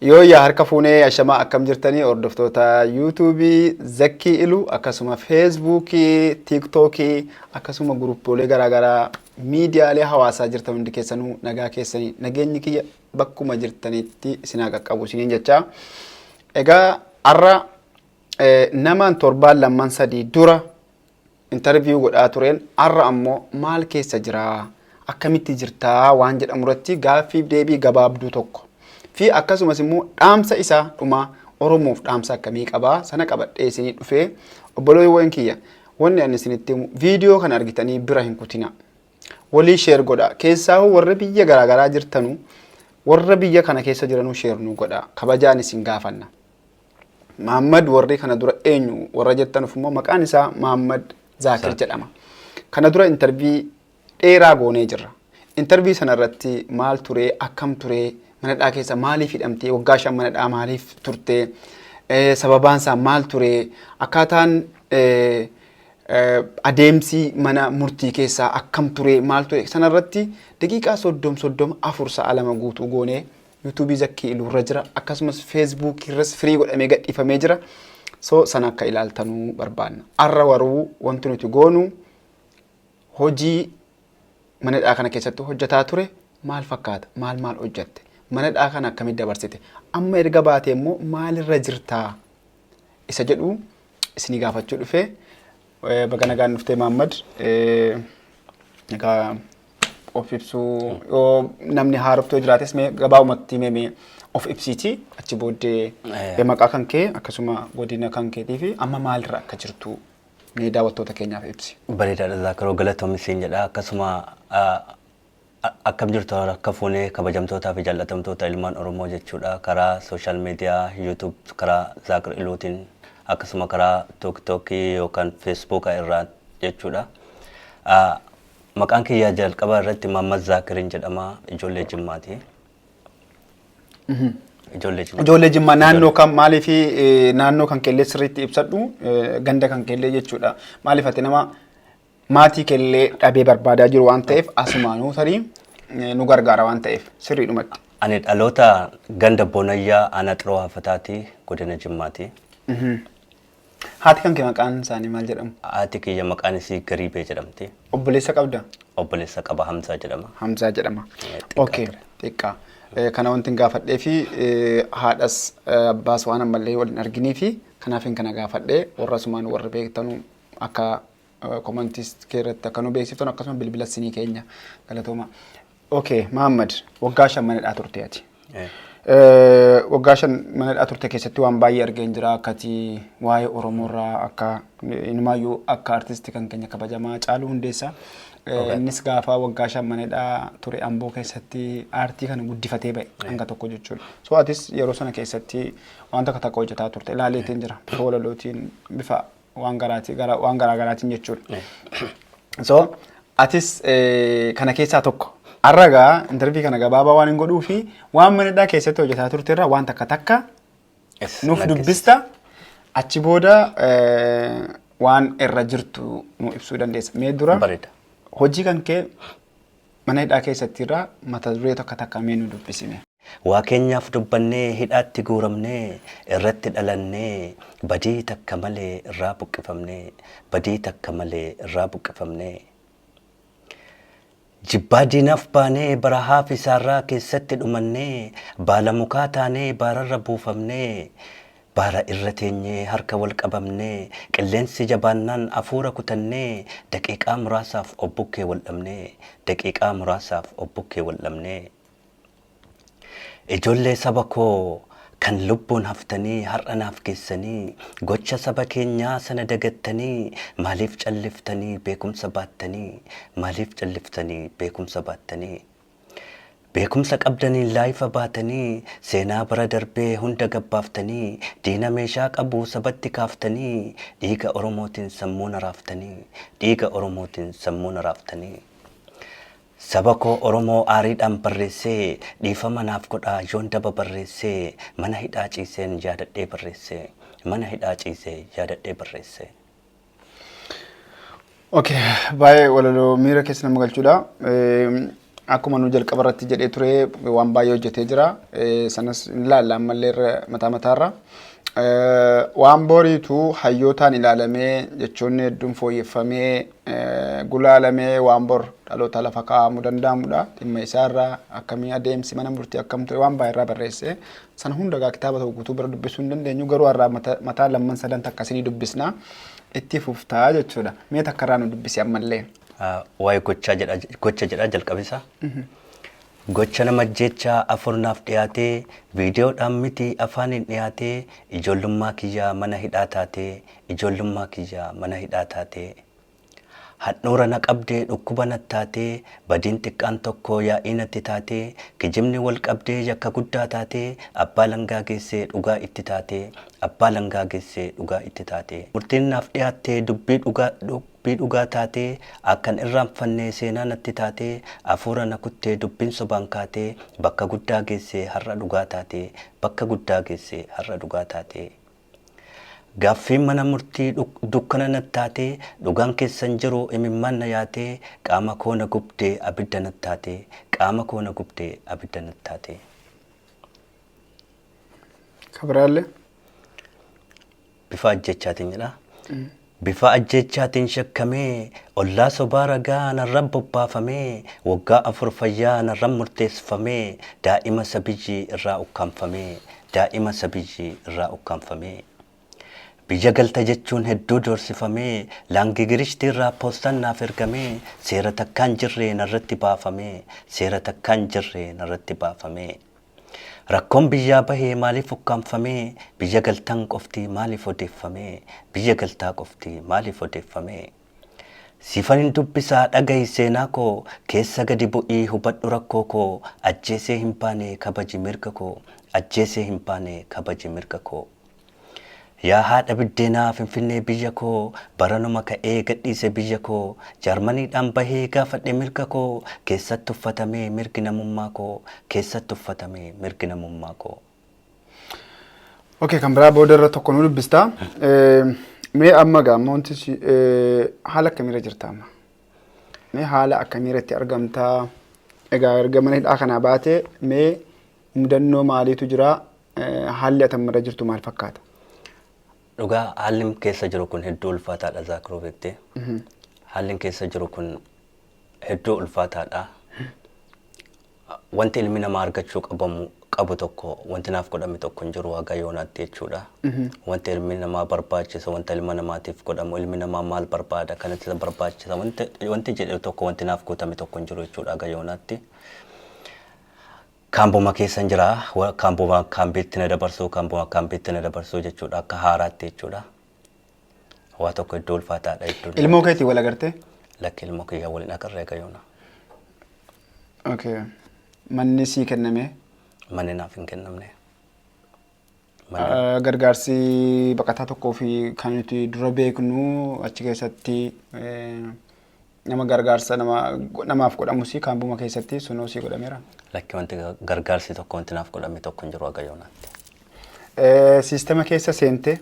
Yooyyaa, harka fuunee, ashamaa, akkam jirtanii hordoftoota Yuutuubii Zakkii Iluu, akkasuma Feesbuukii, Tiiktookii, akkasuma guruppoolee garaagaraa miidiyaalee hawaasaa jirtan hundi keessanuu, nagaa keessanii, nageenyi kiyya bakkuma jirtanitti isin haa qaqqabu isiniin jechaa. Egaa har'a namaan torbaan lamman sadii dura interview godhaa tureen, har'a ammoo maal keessa jiraa, akkamitti jirtaa waan jedhamu irratti gaaffiif deebii gabaabduu tokko fi akkasumas immoo dhaamsa isaa dhumaa, Oromoof dhaamsa akkamii qabaa, sana qabadhee isinii dhufee. Obboloowwan kiyya, wanni ani isinitti himu, viidiyoo kana argitanii bira hin kutina. Walii share godha. Keessaahuu warra biyya garaagaraa jirtanu, warra biyya kana keessa jiranuu share nu godha. Kabajaan isin gaafanna. Mahammad warri kana dura eenyu warra jettanuuf immoo, maqaan isaa Mahammad Zaakir jedhama. Kana dura interview dheeraa goonee jirra. Interview sana irratti maal turee, akkam turee, manadhaa keessa maaliif hidhamtee, waggaa 5 manadhaa maaliif turtee, sababaan isaa maal turee, akkaataan adeemsi mana murtii keessaa akkam turee, maal ture, sana irratti daqiiqaa 30 30 4 sa'a 2 guutuu goonee Yuutuubii Zakkii Iluurra jira, akkasumas Feesbuukii irras firii godhamee gadhiifamee jira. So sana akka ilaaltanuu barbaanna. Arra waruu wanti nuti goonu, hojii manadhaa kana keessatti hojjetaa ture maal fakkaata? Maal maal hojjette? Manadhaa kana akkamitti dabarsite? Amma erga baate immoo maalirra jirtaa? Isa jedhu isinii gaafachuu dhufe. Baga nagaan dhuftee, Maammad. Egaa of ibsuu yoo namni haaroftuu jiraates, mee gabaabumatti mee of ibsiiti, achi booddee maqaa kan kee, akkasuma godina kan keetii fi amma maalirra akka jirtu mee daawwattoota keenyaaf ibsi. Bareedaadha Zaakaroo, galatoomi siin jedha. Akkasuma akkam jirtu, harka fuunee, kabajamtootaa fi jaallatamtoota ilmaan Oromoo jechuudha. Karaa social media YouTube karaa Zaakir Iluutiin, akkasuma karaa Tiiktookii yookaan Feesbuuka irraa jechuudha. Maqaan kiyya jalqaba irratti Mahammad Zaakiriin jedhama. Ijoollee Jimmaati. Ijoollee Jimmaa. Ijoollee Jimmaa naannoo kam? Maalii fi naannoo kan keellee sirriitti ibsadhu, ganda kan keellee jechuudha. Maaliif ati nama maatii keellee dhabee barbaadaa jiru waan ta'eef, asumaanuu tarii nu gargaara waan ta'eef sirriidhumatti. Ani dhaloota ganda Bonayyaa, aanaa Xiroo Hafataati, godina Jimmaati. Haati kan kee maqaan isaanii maal jedhamu? Haati kiyya maqaan isii Gariibee jedhamti. Obboleessa qabda? Obboleessa qaba, Hamzaa jedhama. Hamzaa jedhama. Xiqqaa ture. Xiqqaa. Kana wanti hin gaafadhee fi haadhas abbaas waan ammallee wal hin arginii fi kanaaf hin kana gaafadhee, warra asumaan warra beektanu akka commentiis kee irratti akka nu beeksiftan, akkasuma bilbila sinii keenya. Galatooma. Okay, Mahammad, waggaa 5 manadhaa turte ati. Waggaa 5 manadhaa turte keessatti waan baay'ee argeen jira, akkati waa'ee Oromoorraa akka inumaayyuu akka artistii kan keenya kabajamaa Caaluu Hundeessaa. Innis gaafa waggaa 5 manadhaa ture Amboo keessatti aartii kana guddifatee ba'e hanga tokko jechuudha. So atis yeroo sana keessatti waan takka takka hojjetaa turte ilaaleetiin jira, bifa walalootiin, bifa waan garaatii gara waan garaa garaatiin jechuudha. So atis kana keessaa tokko. Har'a gaa interview kana gabaabaa waan hin godhuu fi waan manadhaa keessatti hojjetaa turte irraa waan takka takka nuuf dubbista. Achi booda waan irra jirtu nu ibsuu dandeessa. Mee dura Bareeda. hojii kan kee mana hidhaa keessatti irraa mata duree tokko takka mee nu dubbisime. Waa keenyaaf dubbannee hidhaatti guuramnee, irratti dhalannee, badii takka malee irraa buqqifamnee, badii takka malee irraa buqqifamnee. Jibbaa diinaaf baanee barahaa fi saarraa keessatti dhumannee, baala mukaa taanee baararra buufamnee, baara irra teenyee harka wal qabamnee, qilleensi jabaannaan afuura kutannee, daqiiqaa muraasaaf obbukkee wal dhabnee, daqiiqaa muraasaaf obbukkee wal dhabnee. Ijoollee saba koo kan lubbuun haftanii har'a naaf geessanii, gocha saba keenyaa sana dagattanii maaliif calliftanii beekumsa baattanii? Maaliif calliftanii beekumsa baattanii? Beekumsa qabdaniin laayifa baatanii, seenaa bara darbee hunda gabbaaftanii, diina meeshaa qabu sabatti kaaftanii, dhiiga Oromootiin sammuu na raaftanii, dhiiga Oromootiin sammuu na raaftanii. Saba koo Oromoo aariidhaan barreessee, dhiifama naaf godhaa yoon daba barreessee, mana hidhaa ciiseen yaadadhee barreessee, mana hidhaa ciisee yaadadhee barreessee. Okay, baay'ee walaloo miira keessa nama galchuudha. Akkuma nu jalqaba irratti jedhee ture, waan baay'ee hojjetee jira. Sanas hin ilaalla ammallee irra mataa mataarra. Waan boriitu hayyootaan ilaalamee, jechoonni hedduun fooyyeffamee, gulaalamee waan bor dhaloota lafa kaa'amuu danda'amudha. Dhimma isaarraa akkamii, adeemsi mana murtii akkam ture, waan baay'ee irraa barreesse. Sana hunda egaa kitaaba tokko guutuu bira dubbisuu hin dandeenyu, garuu har'aa mataa lamman sadan takka isinii dubbisna. Itti fuftaa jechuudha. Mee takka irraa nu dubbisi ammallee. Waa'ee gochaa jedha, gocha jedha jalqabisa. Gocha nama ajjeechaa afur naaf dhiyaatee, viidiyoodhaan miti afaaniin dhiyaatee, ijoollummaa kiyyaa mana hidhaa taatee, ijoollummaa kiyyaa mana hidhaa taatee. Handhuura na qabdee, dhukkuba nat taatee, badiin xiqqaan tokko yaa'ii natti taatee, kijibni wal qabdee yakka guddaa taatee, abbaa langaa geessee dhugaa itti taatee, abbaa langaa geessee dhugaa itti taatee. Murtiin naaf dhiyaattee dubbii dhugaa dubbii dhugaa taatee, akkan irraanfanne seenaa natti taatee, afuura na kuttee dubbiin sobaan kaatee, bakka guddaa geessee har'a dhugaa taatee, bakka guddaa geessee har'a dhugaa taatee. Gaaffiin mana murtii dukkana nat taatee, dhugaan keessan jiru imimmaan na yaatee, qaama koo na gubdee abidda nat taatee, qaama koo na gubdee abidda nat taatee. Kabiraallee. Bifa ajjechaatiin jedha. Bifa ajjechaatiin shakkamee, ollaa sobaa ragaa narra bobbaafamee, waggaa 4 fayyaa narra murteessifamee, daa'ima sabiyyi irraa ukkaamfamee, daa'ima sabiyyi irraa ukkaamfamee. Biyya galta jechuun hedduu doorsifamee, laangigirishtii irraa poostaan naaf ergamee, seera takkaan jirree narratti baafamee, seera takkaan jirree narratti baafamee. Rakkoon biyyaa bahee maaliif ukkaamfamee, biyya galtan qofti maaliif odeeffamee, biyya galtaa qofti maaliif odeeffamee. Siifan hin dubbisaa, dhagahi seenaa koo, keessa gadi bu'ii hubadhu rakkoo koo, ajjeesee hin baane, kabaji mirga koo, ajjeesee hin baane, kabaji mirga koo. Yaa haadha biddeenaa Finfinnee biyya koo, baranuma ka'ee gadhiise biyya koo, Jaarmaniidhaan bahee gaafadhe mirga koo, keessatti uffatamee mirgi namummaa koo, keessatti uffatamee mirgi namummaa koo. Okay, kan biraa booda irra tokko nu dubbista. Mee amma gaa amma wanti haala akkamiirra jirta amma? Mee haala akkamiirratti argamtaa? Egaa erga mana hidhaa kanaa baatee mee mudannoo maaliitu jira? Haalli ati amma irra jirtu maal fakkaata? Dhugaa haalli keessa jiru kun hedduu ulfaataadha, Zaakiroo beektee. Haalli keessa jiru kun hedduu ulfaataadha. Wanti ilmi namaa argachuu qabamu qabu tokko wanti naaf godhame tokko hin jiru haga yoonaatti jechuudha. Wanti ilmi namaa barbaachisa, wanta ilma namaatiif godhamu, ilmi namaa maal barbaada, kanatti isa barbaachisa, wanti jedhe tokko wanti naaf guutame tokko hin jiru jechuudha haga yoonaatti. Kaambuma keessan jira, kaambuma kaambiitti na dabarsuu, kaambuma kaambiitti na dabarsuu jechuudha, akka haaraatti jechuudha. Waa tokko hedduu ulfaataadha, hedduu. Ilmoo keetii wal agartee? Lakki, ilmoo kiyya waliin agarree haga yoona. Okay. Manni sii kenname? Manni naaf hin kennamne. Gargaarsi baqataa tokkoo fi kan nuti dura beeknu achi keessatti nama gargaarsa nama namaaf godhamus kaambuma keessatti sunoo sii godhameera. Lakki, wanti gargaarsi tokko wanti naaf godhame tokko hin jiru haga yoonaatti. Siistema keessa seente,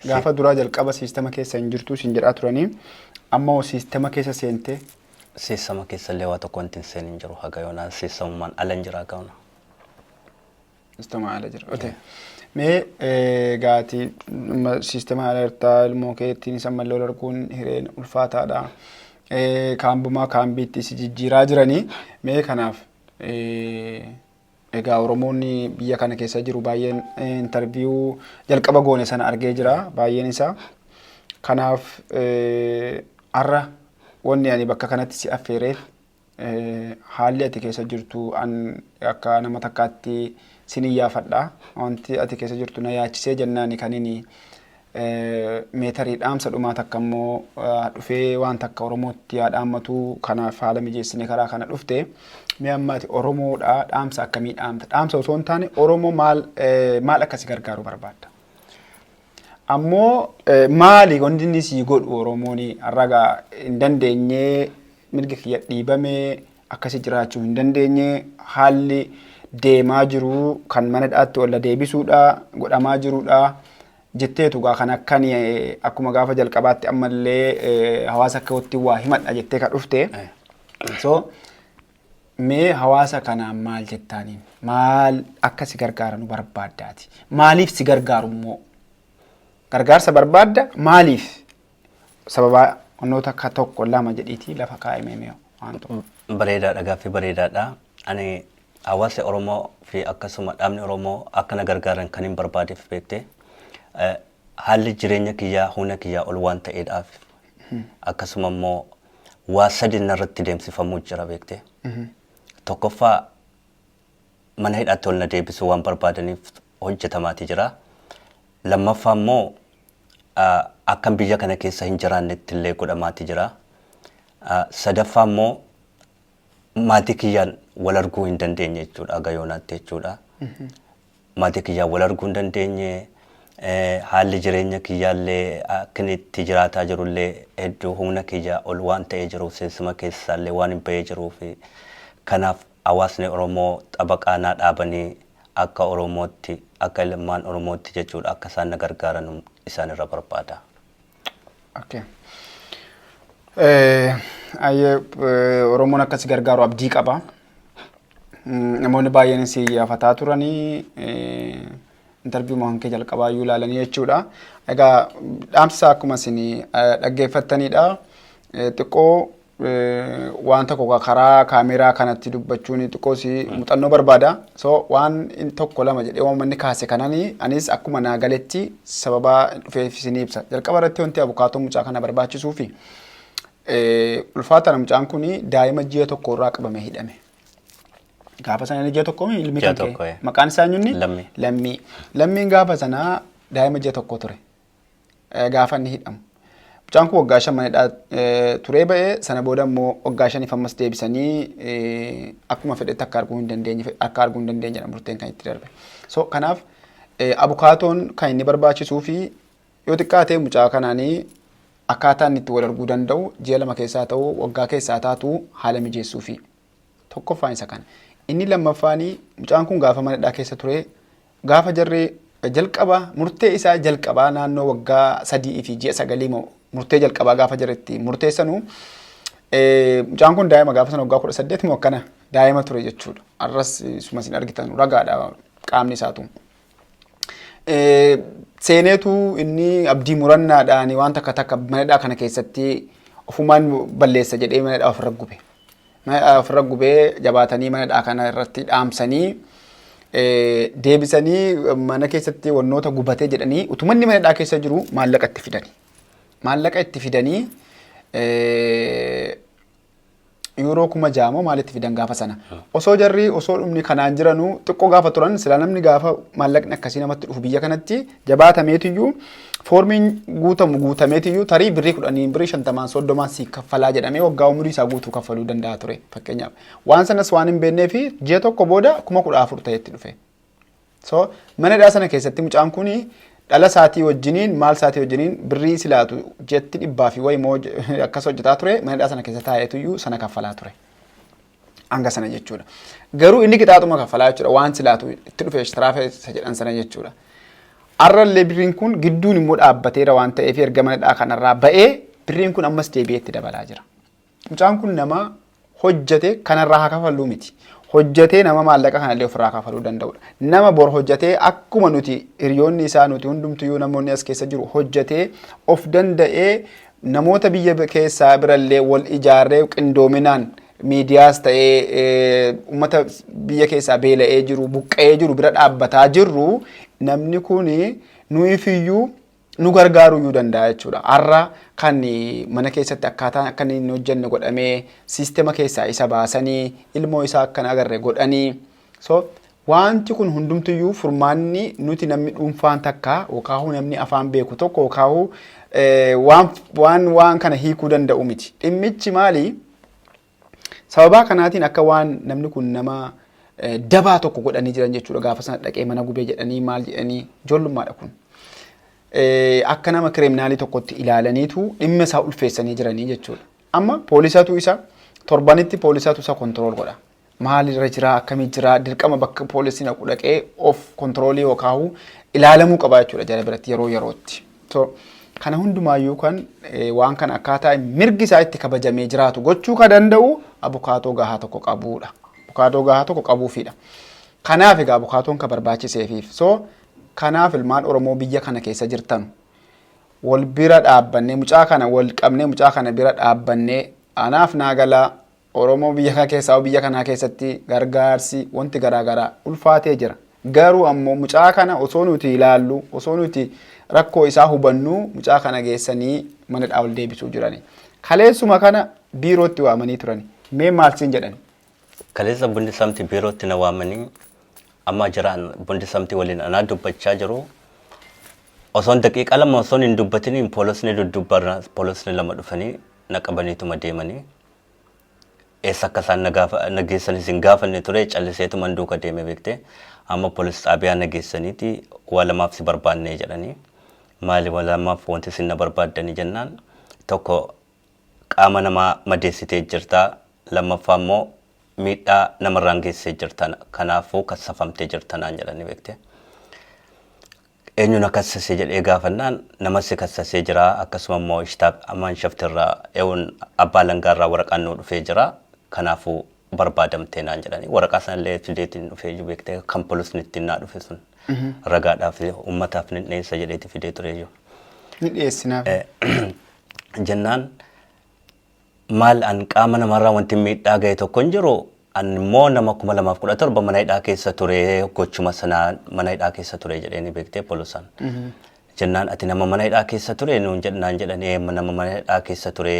gaafa duraa jalqaba siistema keessa hin jirtu siin jedhaa turanii, amma hoo siistema keessa seente? Siistema keessa illee waa tokko wanti hin seenin jiru haga yoonaa, siistemumaan ala hin jira haga yoonaa. Siistema ala jira. Okay. Mee gaati siistema ala jirtaa, ilmoo keettiin isa mallee wal arguun hireen ulfaataadha. Kaambumaa kaambiitti si jijjiiraa jiranii, mee kanaaf egaa Oromoonni biyya kana keessa jiru baay'een interview jalqaba goone sana argee jira baay'een isaa. Kanaaf har'a wanni ani bakka kanatti si affeereef haalli ati keessa jirtu an akka nama takkaatti sin iyyaafadha. Wanti ati keessa jirtu na yaachisee jennaani kan inni meetarii dhaamsa dhumaa takka immoo dhufee waan takka Oromootti yaa dhaammatu, kanaaf haala mijeessine karaa kana dhufte. Mee amma ati Oromoodha, dhaamsa akkamii dhaamta? Dhaamsa osoo hin taane Oromoo maal maal akkasi gargaaru barbaadda? Ammoo maali wanti inni sii godhu Oromoon har'a hin dandeenye, mirgi kiyya dhiibamee akkasi jiraachuu hin dandeenye, haalli deemaa jiru kan mana hidhaatti olla deebisuudha godhamaa jirudha jetteetu gaa kan akkan akkuma gaafa jalqabaatti ammallee hawaasa akka watti waa himadha jettee ka dhufte. So Mee hawaasa kanaan maal jettaaniin? Maal akka si gargaaranu barbaaddaati? Maaliif si gargaaru immoo? Gargaarsa barbaadda maaliif? Sababa wantoota akka tokko lama jedhiitii lafa kaa'imee mee waan tokko. Bareedaadha, gaaffii bareedaadha. Ani hawaasni Oromoo fi akkasuma dhaabni Oromoo akka na gargaaran kan hin barbaadeef beekte, haalli jireenya kiyyaa humna kiyyaa ol waan ta'eedhaaf, akkasuma immoo waa sadi narratti deemsifamuu jira beekte. Tokkoffaa, mana hidhaatti ol na deebisuu waan barbaadaniif hojjetamaati jira. Lammaffaa immoo akkan biyya kana keessa hin jiraannetti illee godhamaati jira. Sadaffaa immoo maatii kiyyaan wal arguu hin dandeenye jechuudha haga yoonaatti jechuudha. Maatii kiyyaan wal arguu hin dandeenye, haalli jireenya kiyyaallee akka inni itti jiraataa jirullee hedduu humna kiyyaa ol waan ta'ee jiruuf, seensuma keessaallee waan hin bahee jiruuf, kanaaf hawaasni Oromoo xabaqaa naa dhaabanii akka Oromootti, akka ilmaan Oromootti jechuudha, akka isaan na gargaaran isaan irra barbaada. Okay. Ayyee, Oromoon akka si gargaaru abdii qaba. Namoonni baay'een si yaafataa turanii interview waan kee jalqabaa iyyuu ilaalanii jechuudha. Egaa dhaamsa akkuma isin dhaggeeffattanidha. Xiqqoo waan tokko karaa kaameeraa kanatti dubbachuun xiqqoo si muuxannoo barbaada. So waan tokko lama jedhee waan manni kaase kanani anis akkuma naa galetti sababa dhufeef isin ibsa. Jalqaba irratti wanti abukaatoo mucaa kana barbaachisuu fi ulfaataadha, mucaan kun daa'ima ji'a tokko irraa qabamee hidhame. Gaafa sana inni ji'a tokko ilmi Ji'a kan kee tokko, eh. Maqaan isaa eenyunni? Lammii. Lammii. Lammiin gaafa sanaa daa'ima ji'a tokko ture. Gaafa inni hidhamu. Mucaan kun waggaa 5 mana hidhaa turee ba'ee, sana booda immoo waggaa 5f ammas deebisanii akkuma fedhetti akka arguu hin dandeenye jedha murteen kan itti darbe. So kanaaf abukaatoon kan inni barbaachisuu fi yoo xiqqaate mucaa kanaanii akkaataa inni itti wal arguu danda'u ji'a 2 keessaa ta'u, waggaa keessaa taatu haala mijeessuu fi tokkoffaan isa kana. Inni lammaffaan, mucaan kun gaafa mana hidhaa keessa ture, gaafa jarri jalqaba murtee isaa jalqabaa naannoo waggaa 3 fi ji'a 9 moo murtee jalqabaa gaafa jarri itti murteessanuu, mucaan kun daa'ima gaafa sana waggaa 18 moo akkana daa'ima ture jechuudha. Arras suma isin argitan ragaadha qaamni isaatu. Seeneetu inni abdii murannaadhaan waan takka takka mana hidhaa kana keessatti ofumaan balleessa jedhee mana hidhaa ofirra gube. Mana hidhaa ofirra gubee jabaatanii mana hidhaa kana irratti dhaamsanii deebisanii mana keessatti wannoota gubatee jedhanii utuma inni mana hidhaa keessa jiru maallaqa itti fidanii. Maallaqa itti fidanii yuuroo 6,000 moo maalitti fidan gaafa sana. Osoo jarri osoo dhumni kanaan jiranuu xiqqoo gaafa turan, sila namni gaafa maallaqni akkasii namatti dhufu biyya kanatti jabaatameetiyyuu foormiin guutamu guutameetiyyuu tarii birrii 10n, birrii 50n, 30n si kaffalaa jedhamee waggaa umurii isaa guutuu kaffaluu danda'a ture fakkeenyaaf. Waan sanas waan hin beeknee fi ji'a tokko booda 14,000 ta'etti dhufe. So mana hidhaa sana keessatti mucaan kun dhala isaatii wajjiniin, maal isaatii wajjiniin, birrii silaatu ji'atti dhibbaa fi wayi moo akkas hojjetaa ture, mana hidhaa sana keessa taa'eetuyyuu sana kaffalaa ture. Hanga sana jechuudha. Garuu inni qixaaxuma kaffalaa jechuudha waan silaatu itti dhufe ishtiraafa isa jedhan sana jechuudha. Arrallee birriin kun gidduun immoo dhaabbateera waan ta'eef erga mana hidhaa kanarraa ba'ee birriin kun ammas deebi'ee itti dabalaa jira. Mucaan kun nama hojjete kanarraa haa kafaluu miti. Hojjetee nama maallaqa kanallee ofirraa kafaluu danda'udha. Nama bor hojjetee akkuma nuti hiriyoonni isaa nuti hundumtuyyuu namoonni as keessa jiru hojjetee of danda'ee namoota biyya keessaa birallee wal ijaarree qindoominaan miidiyaas ta'ee uummata biyya keessaa beela'ee jiru, buqqa'ee jiru bira dhaabbataa jirru, namni kun nuyifiyyuu nu gargaaruu iyyuu danda'a jechuudha. Har'a kan mana keessatti akkaataa akka inni hin hojjenne godhamee siistema keessaa isa baasanii ilmoo isaa akka hin agarre godhanii, so wanti kun hundumtuyyuu furmaanni nuti namni dhuunfaan takka yookaan namni afaan beeku tokko yookaan waan kana hiikuu danda'u miti. Dhimmichi maali? Sababaa kanaatiin akka waan namni kun nama dabaa tokko godhanii jiran jechuudha. Gaafa sana dhaqee mana gubee jedhanii maal jedhanii, ijoollummaadha kun. Akka nama criminal tokkotti ilaalaniitu dhimma isaa ulfeessanii jiranii jechuudha. Amma poolisatu isa torbanitti poolisatu isa control godha. Maalirra jira, akkamii jira, dirqama bakka poolisiin dhaqu dhaqee of control yookaan ilaalamuu qaba jechuudha jara biratti yeroo yerootti. So kana hundumaayyuu kan waan kana akkaataa mirgi isaa itti kabajamee jiraatu gochuu kan danda'u abukaatoo gahaa tokko qabuudha. Abukaatoo gahaa tokko qabuufiidha. Kanaaf egaa abukaatoon ka barbaachiseefiif. So kanaaf ilmaan Oromoo biyya kana keessa jirtanu wal bira dhaabbannee, mucaa kana wal qabnee, mucaa kana bira dhaabbannee, anaaf naa galaa, Oromoo biyya kana keessaa, biyya kanaa keessatti gargaarsi wanti garaagaraa ulfaatee jira. Garuu ammoo mucaa kana osoo nuti ilaallu, osoo nuti rakkoo isaa hubannu, mucaa kana geessanii mana ol deebisuu jirani. Kaleessuma kana biirootti waamanii turani. Mee maal siin jedhani? Kaleessa Bundesamti biirootti na waamanii, amma jiraan Bundesamti waliin anaa dubbachaa jiru. Osoon daqiiqaa 2 osoon hin dubbatiniin poolisni dudduubbarra poolisni lama dhufanii na qabaniituma deemanii. Eessa akka isaan na gaafa na geessanis hin gaafanne ture, calliseetuman duuka deeme beekte. Amma poolis xaabiyaa na geessaniiti waa lamaaf si barbaannee jedhanii. Maali waa lamaaf wanti isin na barbaaddanii jennaan, tokko qaama namaa madeessitee jirta, lammaffaa immoo miidhaa namarraan geessisee jirta, kanaafuu kassafamtee jirta naan jedhanii beekte. Eenyu na kassase jedhee gaafannaan, nama si kassasee jira, akkasuma immoo ishtaab amanshaftirraa eewun abbaa langaarraa waraqaan nuu dhufee jira, kanaafuu barbaadamtee naan jedhanii. Waraqaa sanallee fideetiin dhufee jiru beekte, kan polisni ittiin naa dhufe sun ragaadhaaf ummataaf ni dhiyeessa jedheeti fidee ture jiru. Ni dhiyeessinaaf. Jennaan maal, an qaama namarraa wanti miidhaa ga'e tokko hin jiru. An immoo nama 2017 mana hidhaa keessa ture, gochuma sanaa mana hidhaa keessa ture jedheeni beektee polisaan. Jennaan ati nama mana hidhaa keessa ture nuun jedhnaan jedhanii, nama mana hidhaa keessa ture,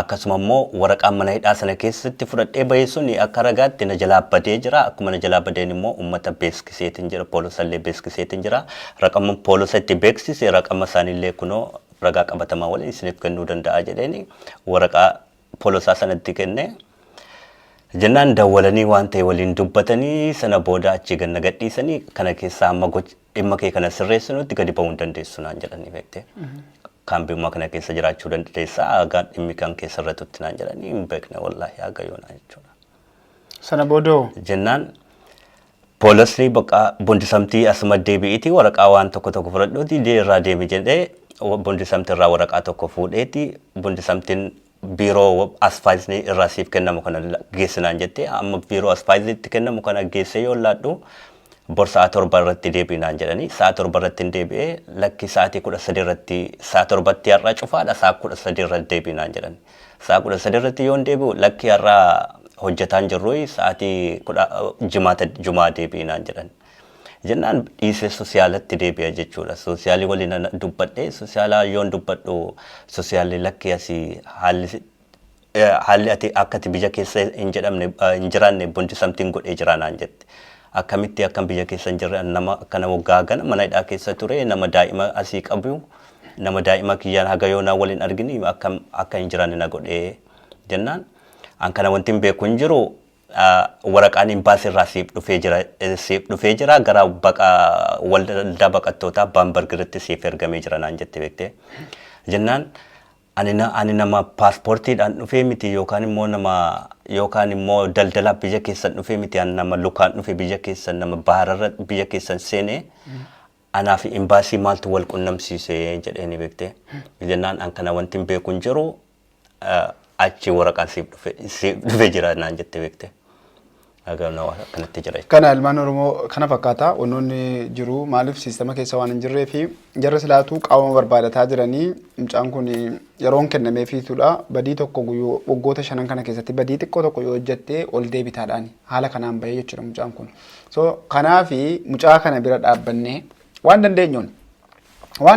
akkasuma immoo waraqaan mana hidhaa sana keessatti fudhadhee bahe suni akka ragaatti na jalaa badee jira. Akkuma na jalaa badeen immoo uummata beeksiseetiin jira, poolisallee beeksiseetiin jira. Raqama poolisa itti beeksise, raqama isaaniillee kunoo ragaa qabatamaa waliin isiniif kennuu danda'a jedheeni waraqaa poolisaa sanatti kenne. Jennaan dawwalanii waan ta'e waliin dubbatanii, sana booda achii ganna gadhiisanii, kana keessaa amma dhimma kee kana sirreessinutti gadi ba'uu hin dandeessu naan jedhanii beekte. Kaambiummaa kana keessa jiraachuu dandeessaa haga dhimmi kan keessa irratutti naan jedhanii, hin beekne wallaahi haga yoonaa jechuudha. Sana boodoo? Jennaan poolisni bakka Bundesamtii asuma deebi'iiti waraqaa waan tokko tokko fudhadhuuti irraa deemi jedhee, Bundesamtii irraa waraqaa tokko fuudheeti, Bundesamtiin biiroo Ausweisni irraa siif kennamu kana geessinaan jette. Amma biiroo Ausweisnitti kennamu kana geessee yoo laadhu, bor sa'a 7 irratti deebi'inaan jedhanii. Sa'a 7 irratti hin deebi'ee, lakki sa'aatii 13 irratti, sa'a 7tti har'a cufaadha, sa'a 13 irratti deebi'inaan jedhani. Sa'a 13 irratti yoo hin deebi'u, lakki har'a hojjetaan jirru, sa'aatii kudha jimaata jumaa deebi'inaan jedhan. Jennaan dhiisee soosiyaalatti deebi'a jechuudha. Soosiyaalii waliin dubbadhee, soosiyaalaa yoon dubbadhu, soosiyaalli lakki asii haalli ati akka ati biyya keessa hin jedhamne hin jiraanne Bundesamtiin godhee jira naan jette. Akkamitti akkam biyya keessa hin jirre, nama akkana waggaa gana mana hidhaa keessa ture, nama daa'ima asii qabu, nama daa'ima kiyyaan haga yoonaa waliin argini, akkam akka hin jiraanne na godhee jennaan, an kana wanti hin beeku hin jiru, waraqaan imbaasii irraa siif dhufee jira, gara baqa waldaa baqattootaa Baamberg irratti siif ergamee jira naan jette beektee. Jennaan ani nama paaspoortiidhaan dhufee miti, yookaan immoo nama yookaan immoo daldalaaf biyya keessan dhufee miti, ani nama lukaan dhufe biyya keessan, nama bahararra biyya keessan seenee, anaaf imbaasii maaltu wal qunnamsiise jedheeni beektee. Jennaan an kana wanti hin beeku hin jiru, achi waraqaan siif dhufe jira naan jette beektee. Akkanatti jira. Kana ilmaan Oromoo kana fakkaata wantoonni jiru. Maaliif siistama keessa waan hin jirree fi jarra silaatuu qaama barbaadataa jiranii, mucaan kun yeroon kennameefiitudha. Badii tokko guyyuu waggoota shanan kana keessatti badii xiqqoo tokko yoo hojjatte ol deebitaadhaan haala kanaan bahee jechuudha mucaan kun. So kanaafi mucaa kana bira dhaabbannee waan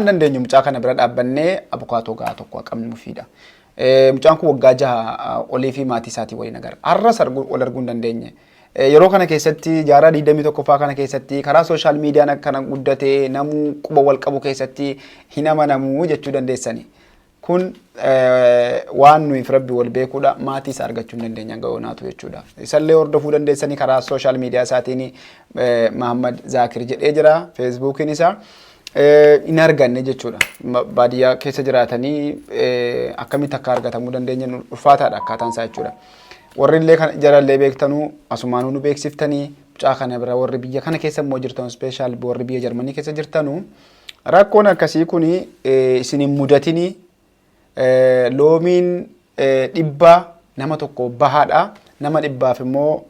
dandeenyu mucaa kana bira dhaabbannee abukaatoo gahaa tokko qabnuufiidha. Mucaan kun waggaa 6 olii fi maatii isaatii waliin agarra. Har'as wal arguu hin dandeenye. Yeroo kana keessatti, jaarraa 21ffaa kana keessatti, karaa social mediaan akkana guddatee namuu quba wal qabu keessatti hin amanamuu jechuu dandeessani. Kun waan nuyi rabbi wal beekuudha, maatii isaa argachuu hin dandeenya ga'oonaatu jechuudha. Isallee hordofuu dandeessanii karaa social media isaatiin, Mahammad Zaakir jedhee jira Facebookiin isaa. Hin arganne jechuudha. Baadiyyaa keessa jiraatanii akkamitti akka argatamuu dandeenya ulfaataadha akkaataan isaa jechuudha. Warri illee jarallee beektanuu asumaanuu nu beeksiftanii, mucaa kana bira warri biyya kana keessa immoo jirtan, special warri biyya Jarmanii keessa jirtanuu, rakkoon akkasii kun isin hin mudatinii, loomiin dhibbaa nama tokko bahaadha. Nama dhibbaaf immoo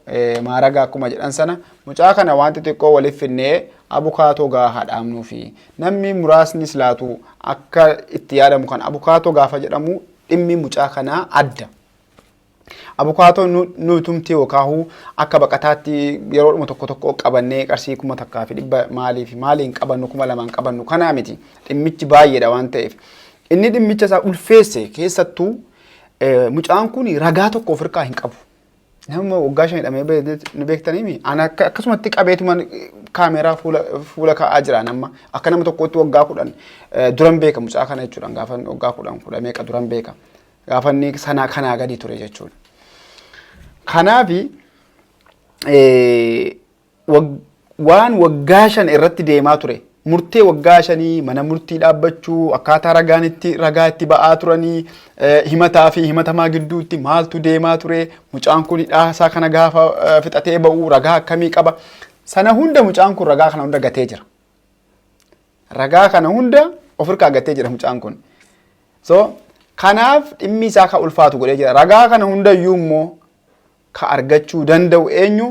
maaraga akkuma jedhan sana mucaa kana waan xixiqqoo waliif finnee abukaatoo gaafa dhaabnuufi namni muraasnis laatu akka itti yaadamu kan abukaatoo gaafa jedhamu dhimmi mucaa kanaa adda. Abukaatoo nutumti yookaan akka baqataatti yeroodhuma tokko tokko qabannee qarshii 1500 maalii fi maaliin qabannu 2000 qabannu kanaa miti, dhimmichi baay'eedha waan ta'eef. Inni dhimmicha isaa ulfeesse keessattuu mucaan kun ragaa tokko of harkaa hin qabu. Nama waggaa 5 hidhamee ni beektanii ani akkasumatti qabeetuma kaameeraa fuula kaa'aa jira. Nama akka nama tokkootti waggaa 10 duran beeka mucaa kana jechuudha. Gaafa waggaa 10 kudha meeqa duran beeka. Gaafa inni sanaa kanaa gadi ture jechuudha. Kanaafi waan waggaa 5 irratti deemaa ture, murtee waggaa 5, mana murtii dhaabbachuu, akkaataa ragaan itti ragaa itti ba'aa turanii, himataa fi himatamaa gidduutti maaltu deemaa ture, mucaan kun hidhaasaa kana gaafa fixatee ba'u ragaa akkamii qaba, sana hunda mucaan kun ragaa kana hunda gatee jira. Ragaa kana hunda of harkaa gatee jira mucaan kun. So kanaaf dhimmi isaa ka ulfaatu godhee jira. Ragaa kana hundayyuu immoo ka argachuu danda'u eenyu?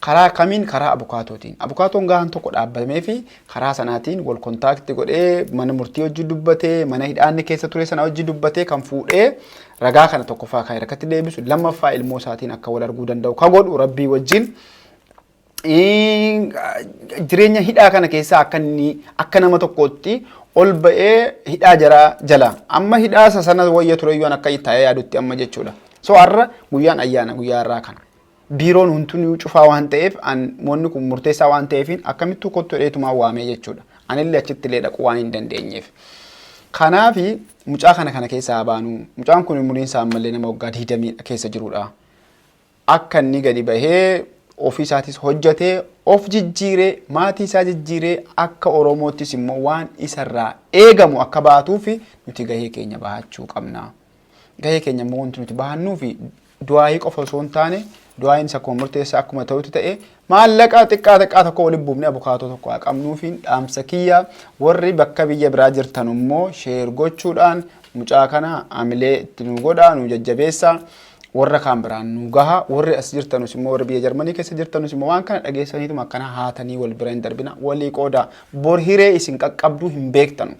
Karaa kamiin? Karaa abukaatootiin. Abukaatoon gahaan tokko dhaabbatamee fi karaa sanaatiin wal contact godhee, mana murtii hojii dubbatee, mana hidhaanni keessa ture sana hojii dubbatee, kan fuudhee ragaa kana tokkoffaa kan harkatti deebisu, lammaffaa ilmoo isaatiin akka wal arguu danda'u ka godhu, rabbii wajjin jireenya hidhaa kana keessaa akka inni akka nama tokkootti ol ba'ee hidhaa jaraa jala amma hidhaa isa sana wayya tureyyuu akka taa'ee yaadutti amma jechuudha. So har'a guyyaan ayyaana, guyyaa har'aa kana. Biiroon hundinuu cufaa waan ta'eef, moonni kun murteessaa waan ta'eef, akkamittuu kottu dheetumaa waamee jechuudha. Anillee achitti illee dhaquu waan hin dandeenyeef. Kanaafi mucaa kana kana keessaa baanu, mucaan kun umuriin isaa ammallee nama waggaa 20 keessa jirudha. Akka inni gadi bahee ofii isaatis hojjetee, of jijjiiree, maatii isaa jijjiiree, akka Oromoottis immoo waan isarraa eegamu akka baatuuf nuti gahee keenya bahachuu qabna. Gahee keenya immoo wanti nuti bahannuu fi du'aayii qofa osoo hin taane, du'aayiin isa akkuma murteessaa akkuma ta'utti ta'e, maallaqa xiqqaa xiqqaa tokko waliin buufnee abukaatoo tokko haa qabnuu fi dhaamsa kiyya. Warri bakka biyya biraa jirtan immoo share gochuudhaan mucaa kana amilee itti nu godhaa, nu jajjabeessaa, warra kaan biraan nu gaha. Warri as jirtanus immoo, warri biyya Jarmanii keessa jirtanus immoo, waan kana dhageessaniituma akkana haatanii wal bira hin darbina, walii qooda. Bor hiree isin qaqqabduu hin beektanu.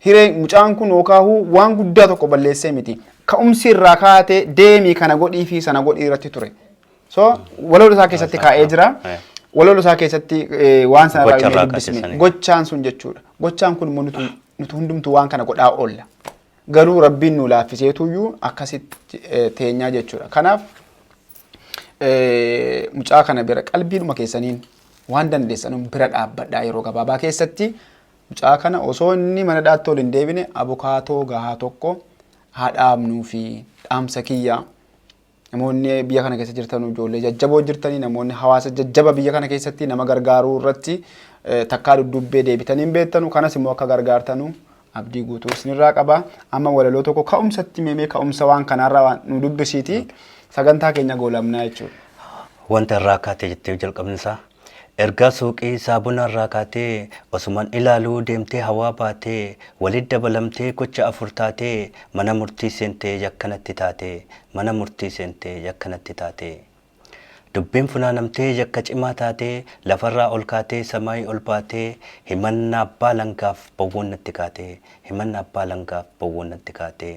Hiree mucaan kun yookaan waan guddaa tokko balleessee miti. Ka'umsi irraa kaatee deemii kana godhii fi sana godhii irratti ture. So waloo isaa keessatti kaa'ee jira. Waloo isaa keessatti waan sana irraa dubbisne gochaan sun jechuudha. Gochaan kun immoo nuti hundumtuu waan kana godhaa oolla. Garuu rabbiin nu laaffiseetuyyuu akkasitti teenyaa jechuudha. Kanaaf mucaa kana bira qalbiidhuma keessaniin waan dandeessanuun bira dhaabbadhaa. Yeroo gabaabaa keessatti mucaa kana osoo inni mana dhaatti ol hin deebine abukaatoo gahaa tokko haa dhaabnuu fi dhaamsa kiyya. Namoonni biyya kana keessa jirtan, ijoollee jajjaboo jirtanii, namoonni hawaasa jajjaba biyya kana keessatti nama gargaaruu irratti takkaa duddubbee deebitanii hin beektanu, kanas immoo akka gargaartanu abdii guutuu isinirraa qaba. Amma walaloo tokko ka'umsatti meemee ka'umsa waan kanaarraa waan nu dubbisiiti sagantaa keenya goolabnaa jechuudha. Wanta irraa kaatee jettee jalqabni isaa. Ergaa suuqii saabuna irraa kaatee, osuman ilaaluu deemtee hawaa baatee, walitti dabalamtee gocha afur taatee, mana murtii seentee yakkanatti taatee, mana murtii seentee yakkanatti taatee. Dubbiin funaanamtee yakka cimaa taatee, lafarraa ol kaatee samaayii ol baatee, himannaa abbaa langaaf bowwoon natti kaatee, himannaa abbaa langaaf bowwoon natti kaatee.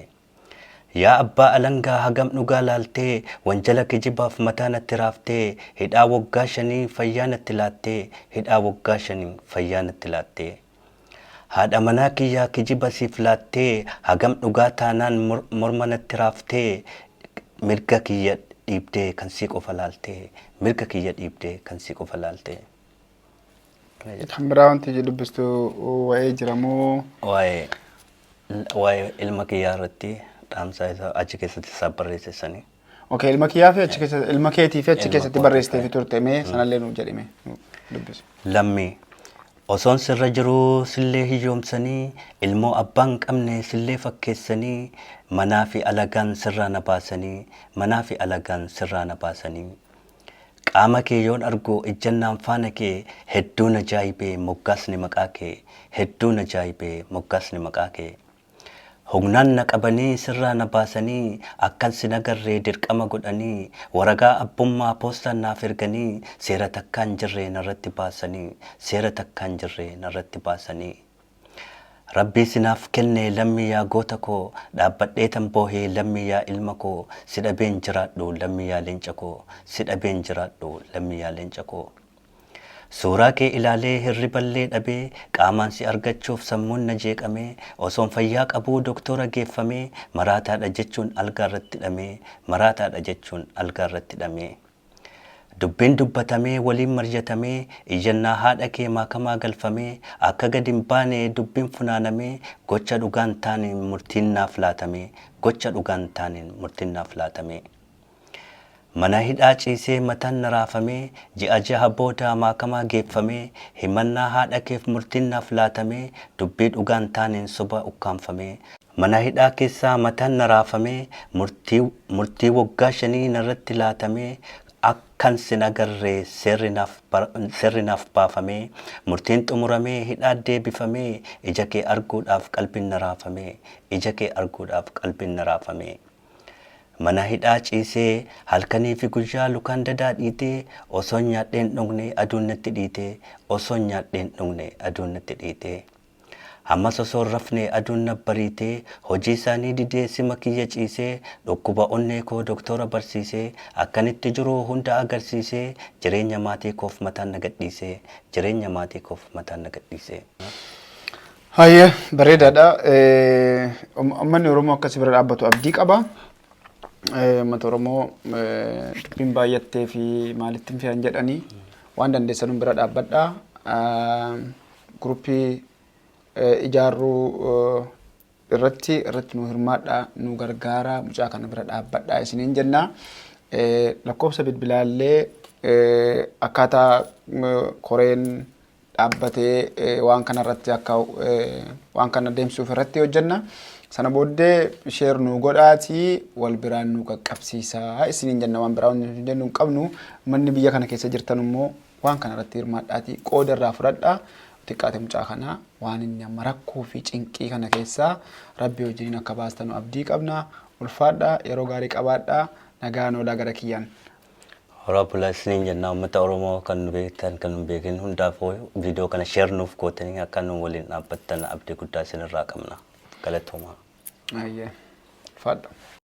Yaa abbaa alangaa, hagam dhugaa laaltee, wanjala kijibaaf mataa natti raaftee, hidhaa waggaa 5 fayyaa natti laattee, hidhaa waggaa 5 fayyaa natti laattee. Haadha manaa kiyyaa kijiba siif laattee, hagam dhugaa taanaan morma natti raaftee, mirga kiyya dhiibdee kan sii qofa laaltee, mirga kiyya dhiibdee kan sii qofa laaltee. Kan biraa wanti dubbistu wa'ee jira moo? Waa'ee ilma kiyyaa irratti dhaamsa isaa achi keessatti isaa barreessisanii. Okay, ilma kiyyaa fi achi keessatti, ilma keetii fi achi keessatti barreessitee fi turte, mee sanallee nuuf jedhime, nu dubbisi. Lammii osoon sirra jiruu sillee hiyyoomsanii, ilmoo abbaa hin qabne sillee fakkeessanii, manaa fi alagaan sirraa na baasanii, manaa fi alagaan sirraa na baasanii. Qaama kee yoon argu ijjannaan faana kee, hedduun ajaa'ibee moggaasni maqaa kee, hedduun ajaa'ibee moggaasni maqaa kee. Humnaan na qabanii sirraa na baasanii akkan sin agarree dirqama godhanii waraqaa abbummaa poostaan naaf erganii seera takkaan jirree narratti baasanii, seera takkaan jirree narratti baasanii. Rabbii sinaaf kenne lammii yaa goota koo, dhaabbadhee tan boohee lammii yaa ilma koo, si dhabeen jiraadhu lammii yaa leenca koo, si dhabeen jiraadhu lammii yaa leenca koo. Suuraa kee ilaalee hirriballee dhabee, qaamaan si argachuuf sammuun na jeeqamee, osoon fayyaa qabuu doktora geeffamee, maraataadha jechuun algaa irratti hidhamee, maraataadha jechuun algaa irratti hidhamee. Dubbiin dubbatamee waliin marjatamee, iyyannaa haadha kee maakamaa galfamee, akka gad hin baane dubbiin funaanamee, gocha dhugaan taaneen murtiin naaf laatamee, gocha dhugaan taaneen murtiin naaf laatamee. Mana hidhaa ciisee mataan na raafamee, ji'a 6 booda maakamaa geeffamee, himannaa haadha keef murtiin naaf laatamee, dubbii dhugaan taaneen soba ukkaamfamee. Mana hidhaa keessaa mataan na raafamee, murtii waggaa 5 narratti laatamee, akkan sin agarre seerri naaf baafamee, murtiin xumuramee hidhaa deebifamee, ija kee arguudhaaf qalbiin na raafamee, ija kee arguudhaaf qalbiin na raafamee. Mana hidhaa ciisee halkanii fi guyyaa lukaan dadaa dhiitee, osoon nyaadheen dhugne aduun natti dhiitee, osoon nyaadheen dhugne aduun natti dhiitee. Ammas osoo hin rafne aduun na bariitee, hojii isaanii didee sima kiyya ciisee, dhukkuba onnee koo doktora barsiisee, akkanitti jiru hunda agarsiisee, jireenya maatii koof mataan na gadhiisee, jireenya maatii koof mataan na gadhiisee. Hayyee, bareedaadha. Uummanni Oromoo akkasii bira dhaabbatu abdii qaba. Uummata Oromoo dubbiin baay'attee fi maalitti hin fe'an jedhanii waan dandeessan bira dhaabbadha. Guruppii ijaarruu irratti nu hirmaadha, nu gargaara, mucaa kana bira dhaabbadha isiniin jenna. Lakkoofsa bilbilaallee akkaataa koreen dhaabbatee waan kana irratti akka waan kana deemsisuuf irratti hojjenna. Sana booddee share nu godhaatii wal biraan nu qaqqabsiisaa isiniin jenna. Waan biraa waan jennu hin qabnu. Manni biyya kana keessa jirtan immoo waan kana irratti hirmaadhaatii qooda irraa fudhadhaa. Xiqqaate mucaa kanaa waan inni amma rakkoo fi cinqii kana keessaa Rabbi wajjiniin akka baastanu abdii qabna. Ulfaadhaa, yeroo gaarii qabaadhaa, nagaan oolaa gara kiyyaan. Horaa bulaa isiniin jenna. Uummata Oromoo kan nu beektan kan nu hin beekin hundaafuu viidiyoo kana share nuuf gootanii akka nu waliin dhaabbattan abdii guddaa isinirraa qabna. Galatoomaa. Ayyee. Ulfaadha.